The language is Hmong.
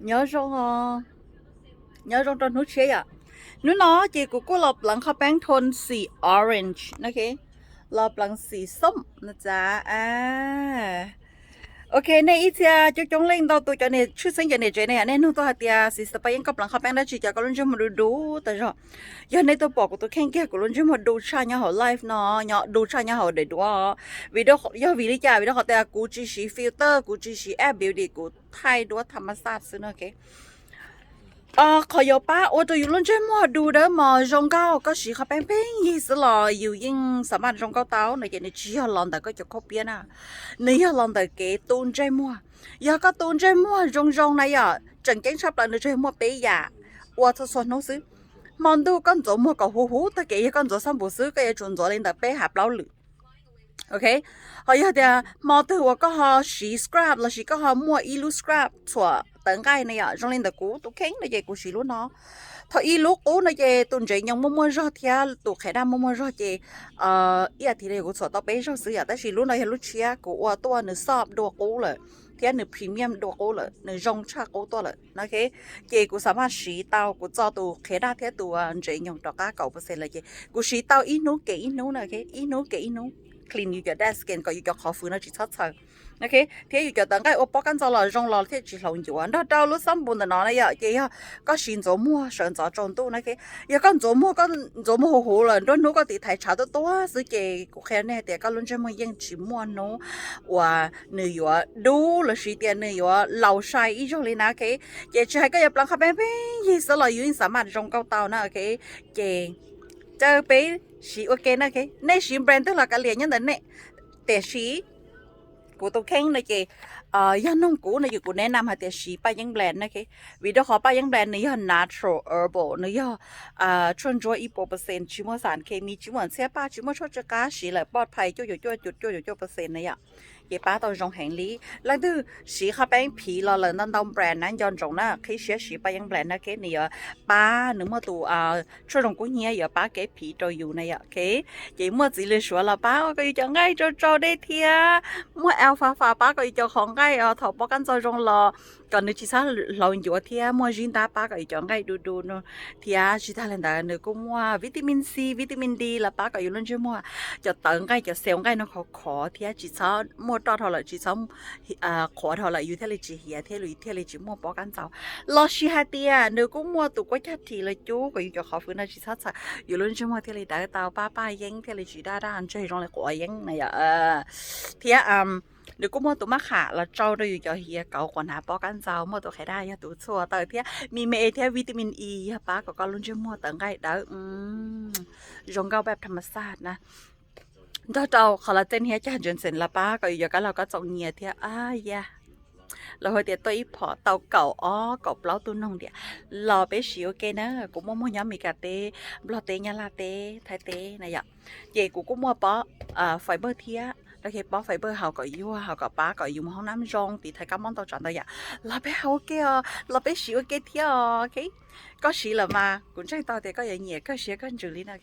Nyob zoo, nyob zoo rau hnub tshiab yom. Hnub no ces kuv kuj los pleev qhov peeb thon xim orange no, los pleev xim xom no txav. Ok, nej ib txhia coob coob leej ntau tus cov niam tshwj xeeb cov niam tsev ne, nej nug tuaj hais tias Sister Paj Yeeb koj pleev qhov peeb dab tsi cov koj lub ntsej muag du du tas zog. Yog nej tuaj pom kuv tus kheej kiag kuv lub ntsej muag du tshaj nyob hauv live no, nyob du tshaj nyob hauv daim duab, vim yog vim li cas? Vim rau qhov tias kuv tsis siv filter, kuv tsis siv app beauty, kuv thaij duab tham ma xaj xwb no. Qhov yuav pab ua rau yus lub ntsej muag du dawb mos zoo nkauj, koj siv qhov peeb pheej yig xwb los yus yeej xam maj zoo nkauj tau no ces nws tsis yog los ntawm koj cov khaub piab na, nws yog los ntawm kev tu ntsej muag. Yog koj tu ntsej muag zoo zoo na yom, tseem ceeb tshaj plaws nws tsuas yog muaj peb yam ua txhua txhua hnub xwb. Hmo ntuj koj ntxuav muag kom huv huv tag kev, yog koj ntxuav xab npum xwb koj yuav tsum ntxuav li ntawm peb hav plaub lwm. Ok, ho yog tias hmo twg uas koj ho siv scrub lossis koj ho muaj ib lub scrub txhuam tawv nqaij na yom, zoo li ntawm kuv tus kheej no ces kuv siv lub no. Thaum ib lub qub no ces tus ntsev nyoos muaj muaj zog thiab tus qhiav daj muaj muaj zog ces ib as thiv no yog kuv txhuam tau peb zaug xwb yom, tab sis lub no yog lub tshiab kuv ua tuaj nws xob dua qub lawm thiab nws premium dua qub lawm, nws zoo tshaj qub tuaj lawm no. Ces kuv xam maj siv tau, kuv txo tus qhiav daj thiab tus ntsev nyoos rov qab kaum percent lawm ces kuv siv tau ib hnub kev ib hnub no, ib hnub kev ib hnub, clean yus cov dead skin kom yus cov qhov fwv no tsis txhob txhaws. Ok, thiab yus cov tawv nqaij ua pob kab ntxo los zoo los thiaj tsis hlaus ncuav. Nrog rau lub xab npum ntawm no na yom, ces yog koj siv ntxuav muag sawv ntxov tsaus ntuj na. Yog koj ntxuav muag, koj ntxuav muag huv huv lawm nruab hnub koj tiv thaiv tshav tuaj tuaj xwb ces kuv qhia nej tias koj lub ntsej muag yeej tsis muaj hnub uas nws yuav dub lossis tias nws yuav laus sai ib zaug li na. Ok, ces tsis hais koj yuav pleev qhov peeb pheej yig xwb los yus yeej xam maj zoo nkauj tau na. Ok, ces caw peb siv ua ke na. Nej siv brand twg los kav liam nyob ntawm nej, tiam sis kuv tus kheej no ces yog noog kuv no ces kuv nes nam hais tias siv Paj Yeeb brand na. Vim rau qhov Paj Yeeb brand nws yog natural herbal, nws yog tshuaj ntsuab ib puas percent, tsis muaj xav khes mis, tsis muaj ntxhiab paj, tsis muaj tshuaj tsw qab, siv lawm poj phais cuaj caum cuaj cuaj caum cuaj percent na yom. Ces pab tau zoo heev li. Leej twg siv qhov peeb phiv los lawm ntau ntau brand na nco ntsoov na, qhib siab siv Paj Yeeb brand na. Ok, nws yuav pab, nws muaj tus tshuaj zoo kub hnyiab yuav pab kev phiv rau yus na yom. Ok, ces muaj txiv lws suav los pab kom yus cov nqaij tsau tsau dej thiab muaj alfalfa pab kom yus cov qhov nqaij thaum pob kab ntxo zoo los kom nws tsis txhob hlaus ncuav thiab muaj zib ntab pab kom yus cov nqaij du du no. Thiab tsis tag li ntawd nws kuj muaj vitamin C, vitamin D los pab kom yus lub ntsej muag cov tawv nqaij, cov xeev nqaij no khov khov thiab tsis txhob muaj roj dhau lawm, tsis txhob qhuav dhau lawm yus thiaj li tsis hiav thiab yus thiaj li tsis muaj pob kab ntxo. Lossis hais tias nws kuj muaj tus kuab cag ris los cub kom yus cov qhov fwv no tsis txhob txhaws, yus lub ntsej muag thiaj li dawb tau, pab Paj Yeeb thiaj li tsis daj daj ntseg zoo li quav yeeb na yom. Thiab nws kuj muaj tus maj qham los tsau rau yus cov hiav kauv quav hnav pob kab ntxo, muaj tus qhiav daj yog tus txhua taw thiab mis me thiab vitamin E yog pab kom koj lub ntsej muag tawv nqaij dawb zoo nkauj pab tham ma xaj na. Nrog rau collagen thiab cag ginseng los pab kom yus cov kab laug kab txoos nyias thiab. Ab ya, lawv hais tias tuaj ib phom tau kaum ob kaum plaub tug noog tiam. Los peb siv ua ke na, kuv muaj muag nyob Mes Kas teb, Nplog teb, Nyab Laj teb, Thaib teb na yom. Ces kuv kuj muaj pob fiber thiab, lawv hais pob fiber haus kom yuag, haus kom pab kom yus mus hoob nab zoo, tiv thaiv kab mob ntau tsav ntau yam. Los peb haus ua ke os, los peb siv ua ke thiab os. Koj siv lawm mas kuv ntseeg tau tias koj yuav nyiam kawg siab kawg ntsws li no.